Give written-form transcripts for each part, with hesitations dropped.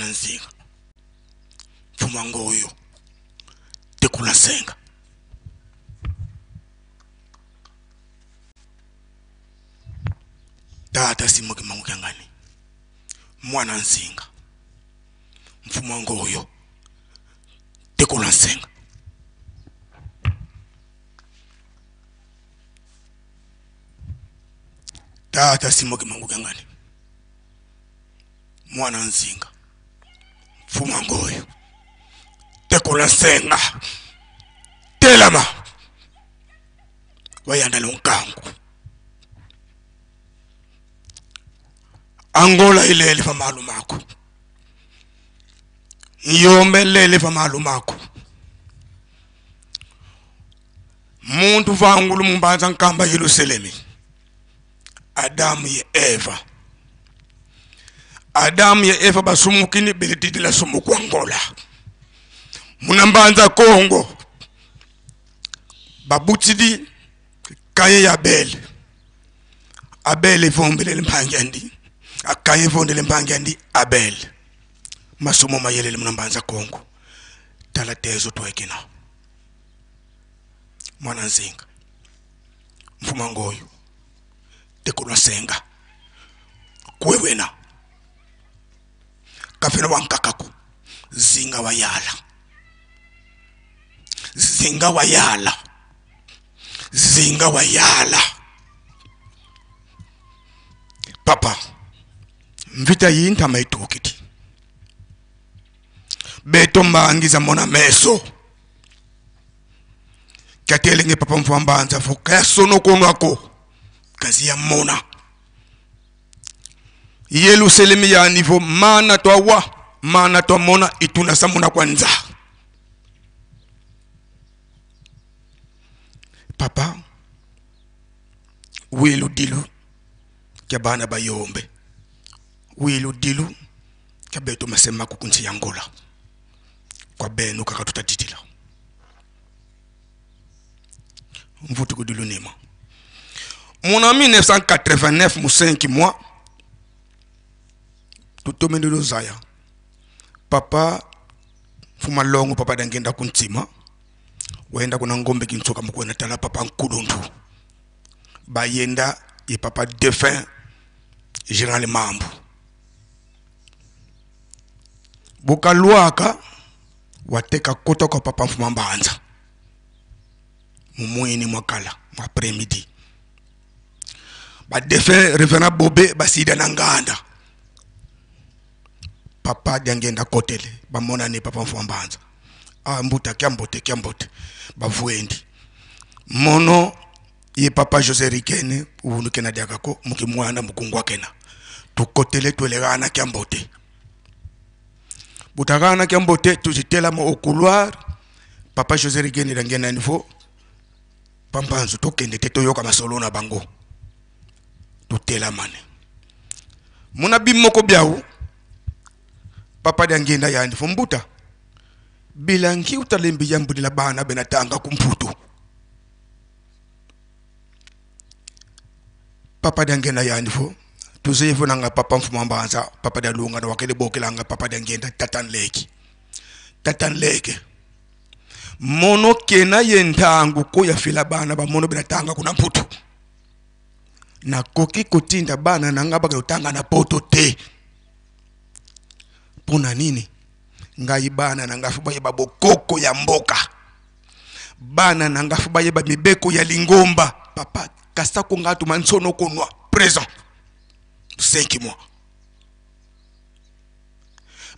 Mwana Nzinga, Mfumu Ngoyo, Tekula Nsenga. Tata Simon Kimbangu Kiangani, Mwana Nzinga, Mfumu Ngoyo, Tekula Nsenga. Tata Simon Kimbangu Kiangani, Mwana Nzinga, Mfumu Ngoyo, Tekula Nsenga, Telama wayanda lonkangu. Angola ilele fa malumaku, Yombe lele fa malumaku. Muntu vangulu mumbanza nkamba Yerusalemi, Adamu ye Eva, Adamu ye Eva basumukini belitidila sumuku Angola munambanza Kongo babutidi kaye ya Abel, Abel evombelele mpangi akaye evondele mpangi andi Abel masumo mayelele munambanza Kongo tala tezo twekina Mwana Nzinga, Mfumu Ngoyo, Tekulwa Senga, kwewena kafena wankakaku zinga wayala, zinga wayala, zinga wayala. Papa mvita yintama itukiti beto mbangiza mona meso katelenge papa mfambanza foka sono konwako kazi ya mona Yerusalemu ya nivo mana twawa mana twamona ituna samuna kwanza. Papa wilu dilu kya bana bayombe wilu dilu kya beto masema kukunzi ya Angola kwa benu kaka tutadidila mvutu kudilu nima mon ami 1989 mu 5 mois tutomendelo zaya papa fuma longo papa dangenda kuntima waenda kuna ngombe kintsoka mukwena tala papa nkulundu bayenda ye papa défunt général Mambu bukalwaka wateka kota kwa papa mfuma mbanza mumweni mwakala mwa après-midi ba défunt révérend Bobé basida na nganda papa diangenda kotele bamonani papa mfuma mbanza ah mbuta kyambote kyambote bavuendi mono ye papa José Rikene uwunuke na diakako mukimwana mukungwa kena tukotele twelekana kyambote butakana kyambote tuzitela mo au couloir papa José Rikene dangena niveau pampanzu tokende te toyoka masolo na bango tutela mane muna bimoko biau papa diangenda yandi fombuta bilangi utalembi yambudila bana benatanga kumputu papa diangenda yandi fo tuzevo nanga papa mfuma mbanza papa dialunga na wakele bokelanga papa diangenda tatanleki tatanleke mono kena yentangu ko ya fila bana ba mono benatanga kuna mputu nakoki kotinda bana nanga bakotanga na poto te pona nini ngai bana nanga fo bayeba bokoko ya mboka bana nanga fo bayeba mibeko ya lingomba papa kasako ngatu mansono konwa présent 5 mois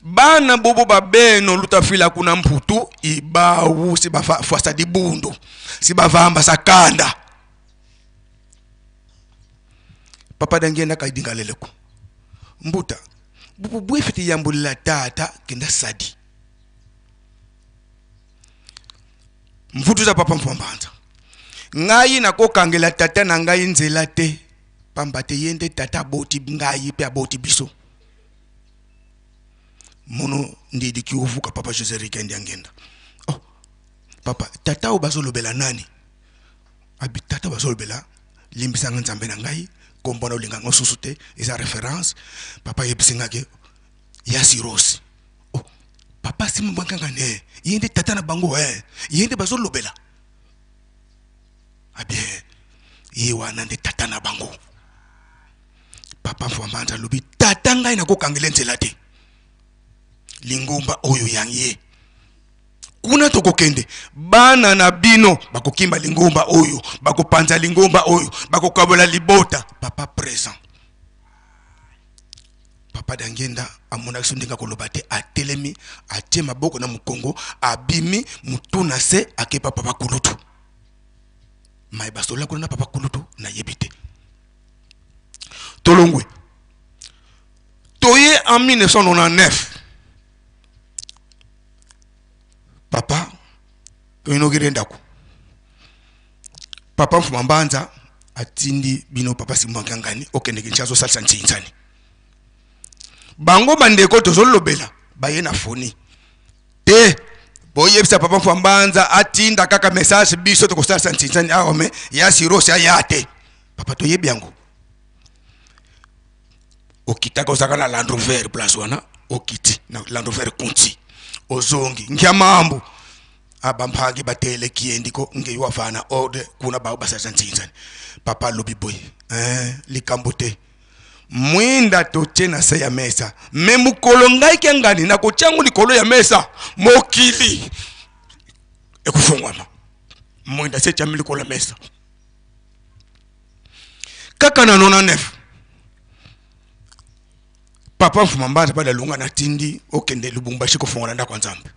bana bobo babeno lutafila kuna mputu ibawu si bafa fwasa dibundu si bavamba sakanda papa dangenda kaidinga leleko mbuta bubu bwefiti yambulila tata kenda sadi mvutu za papa mfambanza ngai nakokangela tata na ngai nzela te pamba te ye nde tata aboti ngai pe aboti biso mono ndidi kiuvuka papa José Rikendi angenda oh papa tata oyo bazolobela nani abi tata bazolobela limbisanga nzambe na ngai kombo na olinga ngo susu te eza référence papa yebisi nga ke ya Sirosi. Papa Simon Bankangani, ye nde tata na bango, ye nde bazolobela. Ah bien, ye wana nde tata na bango. Papa Mfwambanza alobi, tata ngai nakokangela nzela te, lingomba oyo ya ye kuna tokokende, bana na bino bakokimba lingomba oyo, bakopanza lingomba oyo, bakokabola libota. Papa présent, Papa Dangenda amonaki so ndenge akoloba te, atelemi, atie maboko na mokongo, abimi mutu na se, akepa papa kulutu. Mai basolola kuna na papa kulutu, nayebi te. Tolongwe toye en 1999, papa toinogire ndako, papa Mfuma Mbanza atindi bino, papa Simon Kiangani, okende Kinshasa osalisa ntinzani. Bango bandeko tozolobela baye na foni te, boyebisa papa Mfuma Mbanza atinda kaka message, biso tokosalisa ntinzani awa, me ya sirosi aya te. Papa toyebi yango, okitaka ozalaka na Land Rover place wana, okiti na Land Rover kunti, ozongi ngiamambu abampangi batele kiendiko ngeyi wafana ordre kuna bao basalisa ntinzani. Papa alobi boye, likambo te, mwinda totie na se ya mesa, me mokolo ngai kiangani nakotia yango likolo ya mesa, mokili ekofungwama. Mwinda se etiami likolo ya mesa kaka na 99. Papa Mfuma Mbanza bada lunga na tindi okende Lubumbashi kofongola ndako ya Nzambe.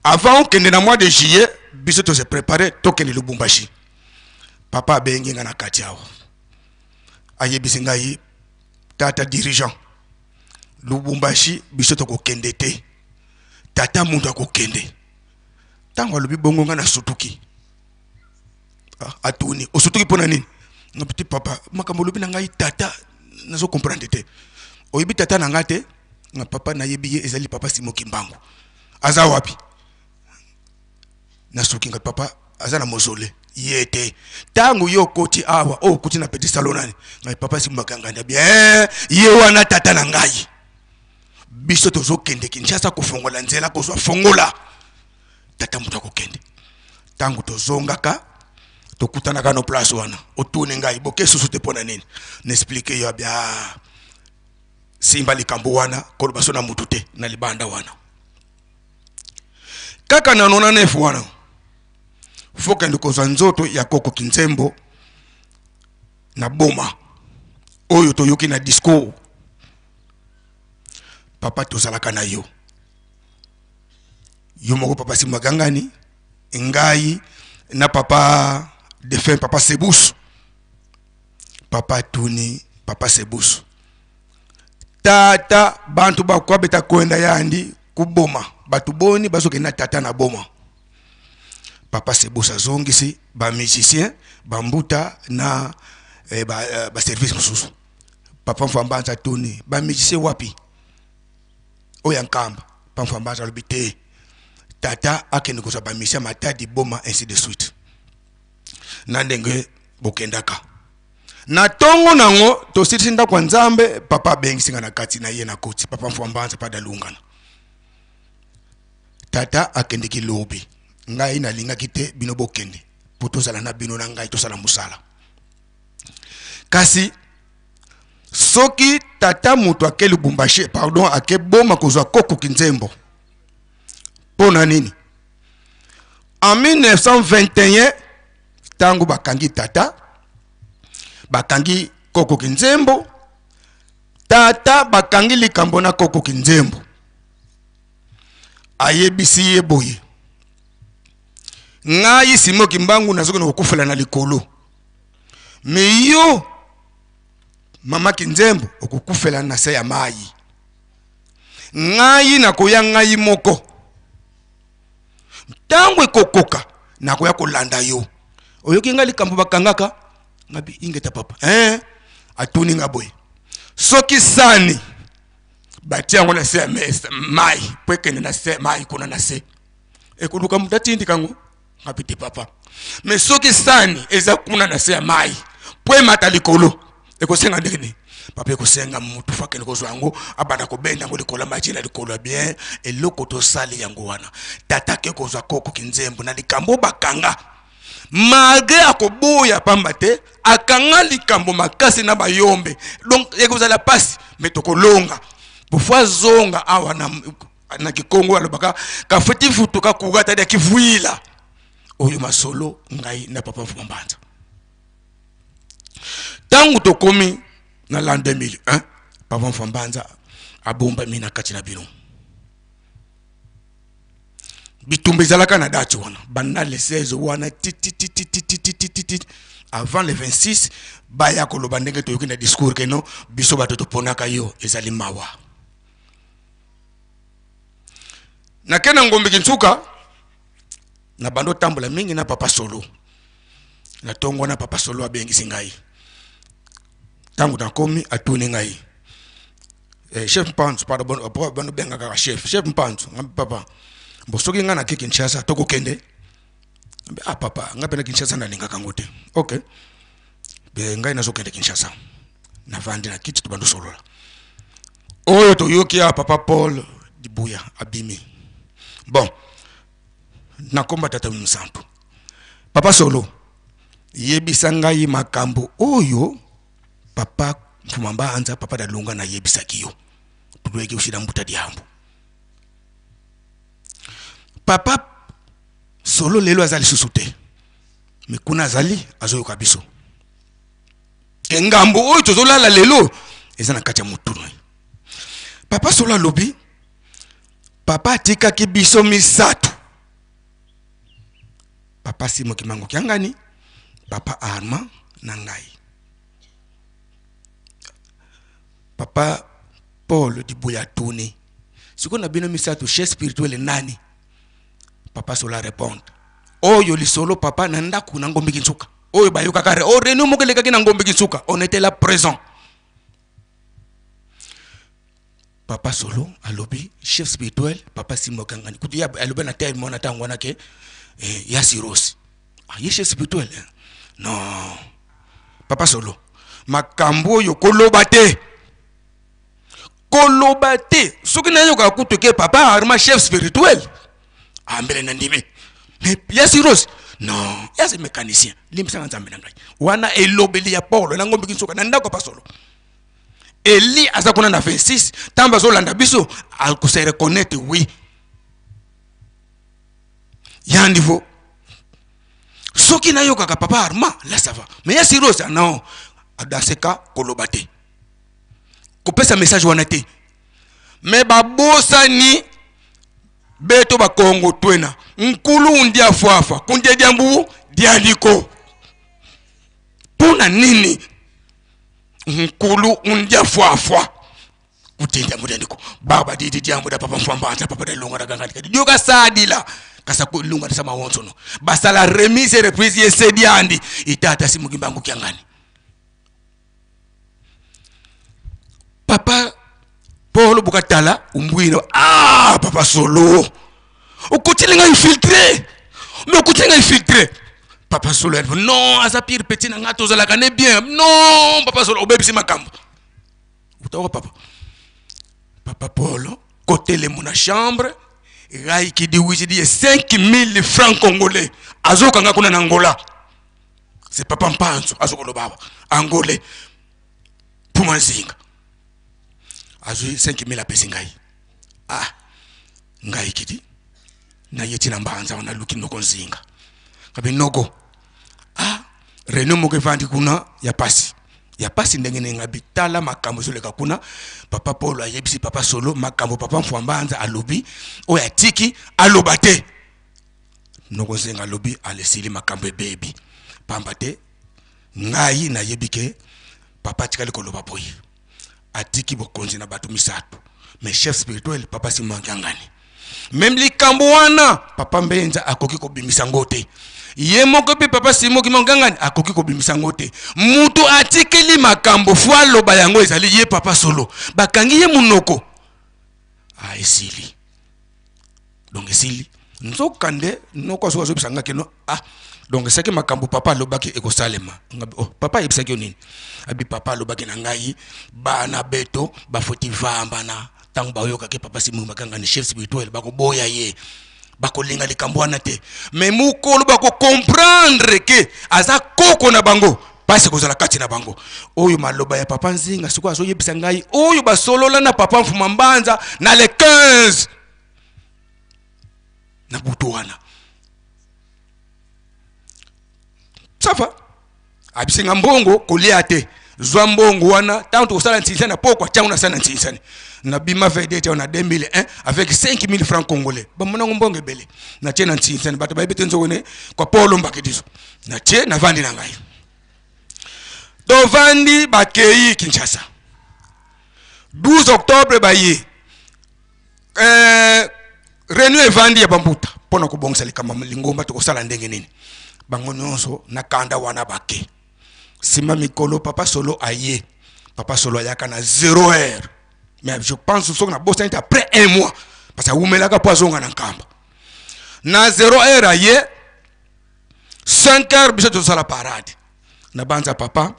Avant okende na mois de juillet, biso tose préparer tokende Lubumbashi. Papa abengi nga na kati awa, ayebisi ngai, tata dirigeant, Lubumbashi biso tokokende te, tata mutu akokende. Ntango alobi bongo, nga nasutuki. Atuni, osutuki mpo na nini? Nga petit papa, makambo olobi na ngai tata, nazo comprendre te. Oyebi tata na ngai te? Nga papa nayebi ye, ezali papa Simon Kimbangu. Aza wapi? Nasuki ngai, papa aza na mausolée. Ye te, ntango yo okoti awa, oyo okoti na petit salon nani? Ngai papa Simon Kiangani. Bien, ye wana tata na ngai. Biso tozokende Kinshasa kofongola nzela, kozwa fongola, tata moto akokende. Ntango tozongaka, tokutanaka no place wana, otuni ngai, boke susu te mpo na nini? Na explique yo, abia simba likambo wana, koloba so na mutu te na libanda wana. Kaka na 99 wana, fokende kozwa nzoto ya koko Kinzembo na boma oyo toyoki na discours. Papa, tozalaka na yo, yo moko papa Simba Gangani, ngai na papa défunt papa Sebusu. Papa atuni papa Sebusu, tata bantu bakwabeta kwenda yandi kuboma bato boni bazokende na tata na boma? Papa Sebusu azongisi, bamusicien, bambuta na baservice mosusu. Papa Mfambanza atuni, bamusicien wapi oyo ya Nkamba? Papa Mfambanza alobi te, tata akende kozwa bamusicien Matadi, Boma, ainsi de suite. Na ndenge bokendaka na ntongo nango, tosilisi ndako ya Nzambe, papa abengisi nga na kati na ye na koti. Papa Mfwambanza pa dalungana, tata akendeki lobi, ngai nalingaki te bino bokende mpo tozala na bino na ngai tosala mosala. Kasi soki tata moto ake Lubumbashi, pardon, ake Boma kozwa koko Kinzembo, mpo na nini? En 1921, ntango bakangi tata, bakangi koko Kinzembo, tata bakangi likambo na koko Kinzembo, ayebisi ye boye, ngai Simon Kimbangu nazokende kokufela na likolo, me yo mama Kinzembo okokufela na se ya mai. Ngai nakoya ngai moko, ntango ekokoka nakoya kolanda yo. Oyoki ngai likambo bakangaka ngabi ingeta papa, eh? Atuni nga boye, soki sani batia yango na se ya mesa, mai po ekende na se mai kuna na se, ekoluka moto atindika yango? Ngabi te papa. Me soki sani eza kuna na se ya mai, po emata likolo, ekosenga ndenge nini? Papa ekosenga motu fo akende kozwa yango, abanda kobenda yango likolo ya majela, likolo ya bien. Eloko tosali yango wana, tata ake kozwa koko kinzembo na likambo bakanga, malgré akoboya, pamba te akanga likambo makasi na bayombe. Donc ekozala pasi, me tokolonga. Pofo azonga awa na kikongo, alobaka kafeti futu kakuka tadi akivuila. Oyo masolo ngai na papa Mfuma Mbanza. Ntango tokomi na l'an 2001, papa Mfuma Mbanza abombami na kati na bino. Bitumba ezalaka na date wana, banda le 16 wana titititititititi avant le 26, baya koloba ndenge toyoki na discours keno biso bato toponaka yo. Ezali mawa. Nake na Ngombe Kintsuka, na bando otambola mingi na papa Solo. Na ntongo wana, papa Solo abengisi ngai. Ntango nakomi, atuni ngai: "Chef Mpanzu, pardon, bano benga kaka chef, chef Mpanzu." Ngambi: "Papa, bo soki ngai nake Kinshasa, tokokende?" "Ah papa, ngai mpe na Kinshasa nalingaka yango te." "Ok, be ngai nazokende Kinshasa." Navandi na kiti, tobandi solola. Oyo toyoki ya papa Paul Dibuya abimi. Bon, nakomba tata mosantu, papa Solo, yebisa ngai makambo oyo papa Mfuma Mbanza, papa Dalunga nayebisaki yo. Tulweki ushila mbuta diambu. Papa Solo lelo aza lisusu te, me kuna azali, azoyoka biso ke ngambo oyo tozolala lelo eza na kati ya motunu. Papa Solo alobi: "Papa atikaki biso misato, papa Simo Kimango Kiangani, papa Armand na ngai." Papa Paul Dibuya atuni: "Sikoyo na bino misato, chef spirituel nani?" Papa Solo répondre oyo lisolo papa na ndako na Ngombe Kinsuka, oyo bayokaka o réunion moko elekaki na Ngombe Kinsuka, on était là présent. Papa Solo alobi: "Chef spirituel, papa Simo Kangani." Kutu ye alobi na terme wana ntango wana ke ya Sirosi. Ah, ye chef spirituel, eh? Non, papa Solo, makambo oyo koloba te, koloba te. Soki nayokaka kutu ke papa Arma chef spirituel, ambele na ndimi, mais ya Sirosi, non, ya se mécanicien. Limbisanga, Nzambe na ngai. Wana elobeli ya Paulo na Ngombe Kinsuka, na ndako ya Pasolo. Eli aza kuna na 26, ntango azolanda biso, akose reconnaître. Oui, ya niveau soki nayokaka papa Arma, là ça va, mais ya Siros, non. Dans ce cas, koloba te, kopesa message wana te. Me babosani beto bakongo twena nkulu undi afwafa kundia diambu dialiko. Mpona nini nkulu undi afwafwa kutinda mudandiko baba didi diambu da papa Mfwambanza, papa dalunga da gangani kadi dioka sadila kasa kulunga sama wonsono basala remise reprise ye sediandi itata simukimbangu kiangani. Papa Paul bukatala umbwino. Ah, papa Solo, okotili ngai infiltré, mais okotili ngai infiltré. Papa Solo, non, aza pire petit na ngai, tozalaka ne bien. Non, papa Solo, obebisi makambo. Utaka papa Paul kotelemo na chambre rai kidi wisi ye 5000 francs congolais, azokanga kuna na Angola. C'est papa Mpanzo azokoloba awa, angolais puma nzinga, azwi 5000, apesi ngai. Ah, ngai kidi naye ti na mbanza wana, naluki noko nzinga, kabi: "Noko, ah, réunion moko evandi kuna ya pasi, ya pasi ndenge ndenge." Ngabi: "Tala makambo ezoleka kuna. Papa Paul ayebisi papa Solo makambo papa Mfwambanza alobi, oyo atiki aloba te." Noko nzenga alobi: "Alesili makambo ebebi, pamba te ngai nayebi ke papa atikali koloba boye, atiki bokonzi na bato misato, mais chef spirituel papa Simangi angani. Même likambo wana, papa Mbenza akoki kobimisa yango te ye moko, mpe papa Simoki Mongangani akoki kobimisa yango te. Mutu atikeli makambo fo aloba yango ezali ye papa Solo. Bakangi ye munoko. Ah, esili. Donc esili." Nzokande noko azoki azobisa nga keno ah donc soki makambo papa alobaki ekosalema. Ngabi oh papa ayebisaki yo nini? Abi papa alobaki na ngai bana beto bafoti vambana ntango bayokaki papa Simon Makangani chef spirituel bakoboya ye, bakolinga likambo wana te, mais mokolo bakocomprendre ke aza koko na bango, pasi kozala kati na bango. Oyo maloba ya papa Nzinga sikoyo azoyebisa ngai oyo basolola na papa Mfuma Mbanza na le 15 na butu wana. Ça va, abisinga mbongo kolia te, zwa mbongo wana ntango tokosala ntinsani na pokwa, ntango nasala na ntinsani nabima vedete na 2001 avec 5000 francs congolais, bamonango mbongo ebele, natie na ntinsani, bato bayebi te nzoko ne kwa polo mbakidiso, natie navandi na ngai, tovandi bakei Kinshasa 12 octobre baye réunion evandi ya bambuta mpona kobongisa likambo lingomba tokosala ndenge nini, bango nyonso na kanda wana bake. Nsima mikolo papa Solo aye, papa Solo ayaka na 0 heure, mais je pense soki nabosani te après un mois, parce que awumelaka mpo azonga na Nkamba. Na 0 heure aye, 5 heures biso tozosala parade na banza papa.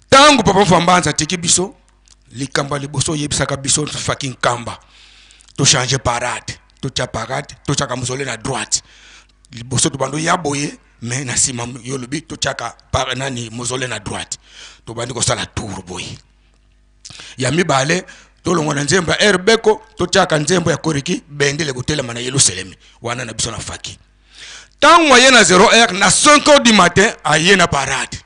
Ntango papa Mfa Mbanza atiki biso likambo ya liboso oyebisaka biso faki Nkamba tochange parade, totya parade, totyaka mozole na droite liboso, tobanda oya boye, mais na nsima yo olobi totyaka nani mozole na droite, tobandi kosala tour boye. Ya mibale, tolongwa na nzembo ya Rbeko, totyaka nzembo ya Koriki bendele kotelema na Yelusalemi wana na biso na faki. Ntango aye na 0 heure, na 5 heures du matin aye na parade,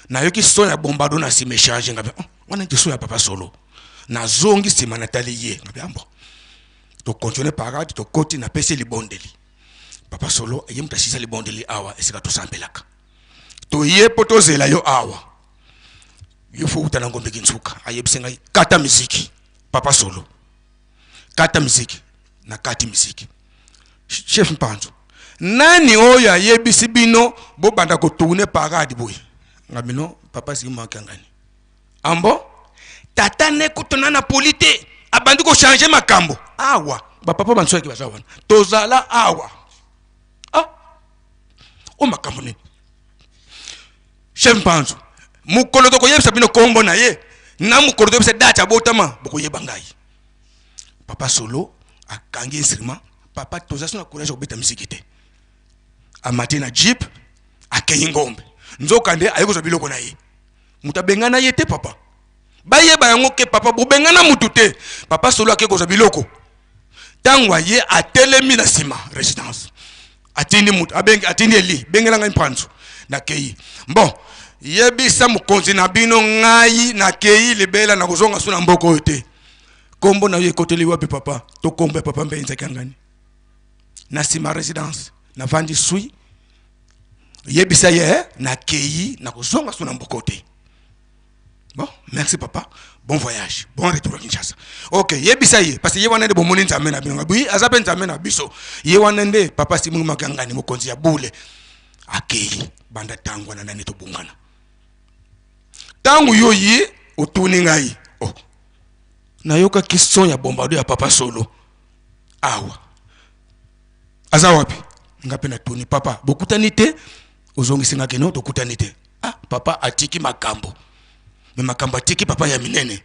nayoki son ya bombado na nsima echange, ngabi oh, wana neti son ya papa Solo. Nazongi nsima natali ye, ngabi ambo tocontinue parade, tokoti, napesi libondeli papa Solo, ye moto asisa libondeli awa esika tosambelaka, toye mpo tozela yo awa, yo fo uta na Ngombe Kinsuka. Ayebisi ngai kata miziki, papa Solo kata miziki, na kati miziki. Chef Mpanzu, nani oyo ayebisi bino bobanda kotourne parade boye? Nga bino papa Simon Kiangani ambo tata ne kutuna na poli te, abandi kochange makambo awa, bapapa bansoyaki baza wana, tozala awa ah o makambo nini? Chef Mpanzu, mokolo tokoyebisa bino kombo na ye na mokolo toyebisa date abotama, bokoyeba ngai. Papa Solo akangi instrument, papa toza so na courage ya kobeta misiki te, amati na jeep akei Ngombe, nzoka nde aye kozwa biloko na ye, moto abengana ye te. Papa bayeba yango ke papa bobengana mutu te. Papa Solo ake kozwa biloko, ntango aye atelemi na nsima résidence, atindi mutu abengi, atindi eli bengela ngai Mpanzu. Nakei, bon yebisa mokonzi na bino ngai nakei libela, nakozonga so na mboka oyo te. Kombo na yo ekoteli wapi papa? To kombo ya papa Mbenzaki angani na nsima résidence, navandi sui, yebisa ye nakei, nakozonga so na mboka oyo te. Bon, merci papa, bon voyage, bon retour à Kinshasa. Ok, yebisa ye parce que ye wana nde bomoni nzambe na bino, oui aza mpe nzambe na biso, ye wana nde papa Simon Makangani mokonzi ya bule. Akei banda ntango wana nani tobungana. Ntango yo ye otuni ngai oh, nayokaki son ya bombado ya papa Solo awa, aza wapi? Nga mpe natuni papa, bokutani te? Ozongisi nga keno tokutani te. Ah papa atiki makambo, me makambo atiki papa ya minene,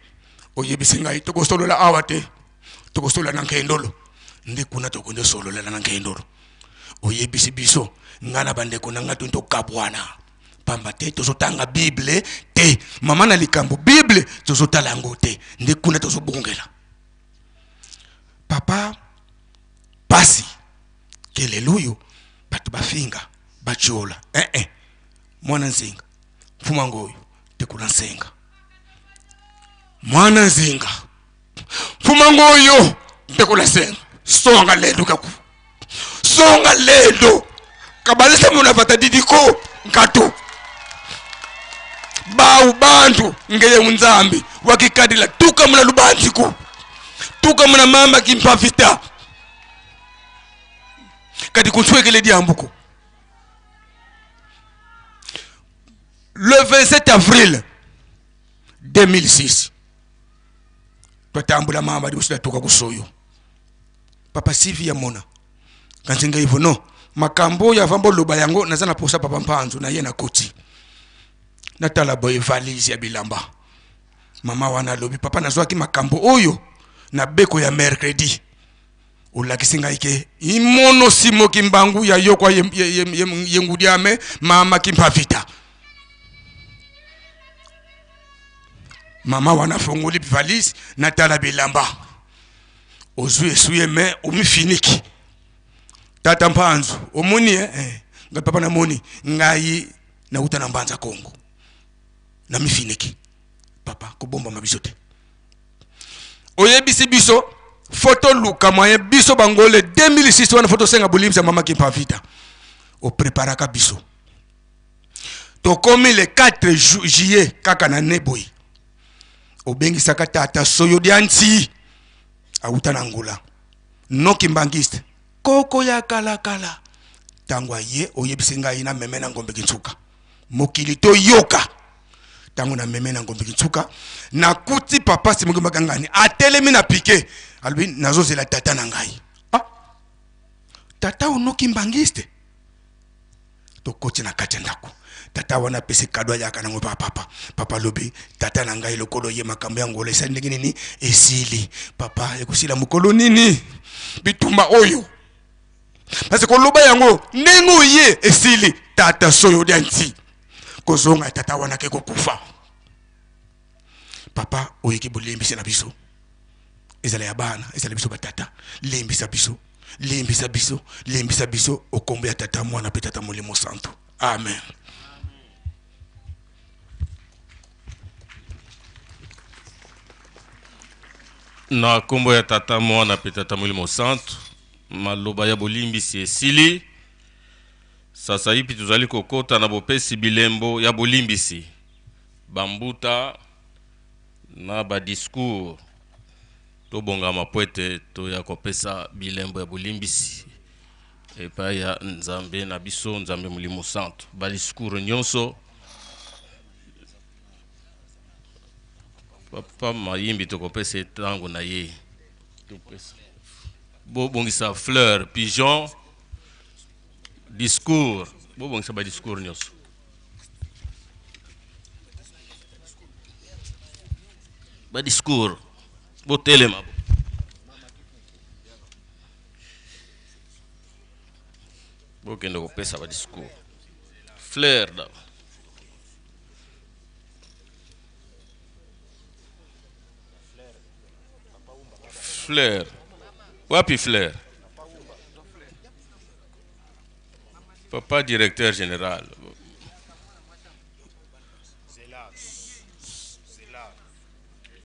oyebisi ngai tokosolola awa te, tokosolola na Nkendolo nde kuna tokonde solola na Nkendolo. Oyebisi biso ngai na bandeko na ngai toni tokabwana pamba te tozotanga Bible te, mama na likambo Bible tozotala yango te, nde kuna tozobongela papa pasi ke lelo oyo bato bafinga batiola eh eh mwana Nzinga mfuma ngoyo tekula nsenga, mwana Nzinga mfuma ngoyo tekula nsenga, songa lendo kaku songa lendo kabalisa muna vata didiko nkatu bawu bantu ngeye Nzambi wakikadila tuka muna lubanziku tuka muna mama kimpavita kadi kunswekele diambuku. Le 27 avril 2006 twatambula mamba liboso natuka kusoyo papa Sivi ya mona. Kasi ngai vono makambo oyo avant boloba yango naza na posa papa Mpanzu na ye na koti natala boye valise ya bilamba. Mama wana alobi papa nazwaki makambo oyo na beko ya mercredi, olakisi ngai ke imono simo kimbangu ya yokwa yengudiame mama kimpavita. Mama wana afongoli valise natala bilamba, ozwi esui me omifiniki. Tata Mpanzu omoni eh, eh. Ngai papa namoni ngai nauta na Mbanza Kongo namifiniki. Papa kobombama biso te, oyebisi biso foto luka moyen biso bangole 2006 wana foto senga bolimbisa mama Kimpavita. Opreparaka biso tokomi le 4 juillet kaka na neboyi, obengisaka tata soyo dianti auta na Angola noki mbangiste koko ya kala kala. Tango aye oyebisi ngai na meme na ngombe kinsuka mokili toyoka. Tango na meme na ngombe kinsuka nakuti papa Simoki Makangani atelemi na pike, alobi nazozela tata na ngai. Ah, tata onoki mbangiste. Tokoti na kati ya ndako, tata wana apesi kado ayaka nango pa papa. Papa alobi tata na ngai lokolo ye makambo ya Angola esali ndenge nini esili. Papa ekosila mokolo nini bitumba oyo? Parce koloba yango ndenge oye esili. Tata soyo dianti kozonga tata wana ke kokufa. Papa oyeki bolimbisi na biso, ezala ya bana ezala biso batata, limbisa biso, limbisa biso, limbisa biso okombo ya tata mwana pe tata molimo santo. Amen. Na kombo ya tata mwana pe tata molimo santo, maloba ya bolimbisi esili. Sasa ipi tozali kokota na bopesi bilembo ya bolimbisi, bambuta na ba discours. Tobongama po ete toya kopesa bilembo ya bolimbisi epai ya Nzambe na biso, Nzambe Molimo Santo. Ba discours nyonso Papa Mayimbi tokopesa ye ntango na ye. Topesa. Bobongisa fleur, pigeon, discours. Bobongisa ba discours nyonso. Ba discours. Botelema. Bokende kopesa ba discours. Fleur d'abord. Fleur. Wapi fleur? Papa directeur général.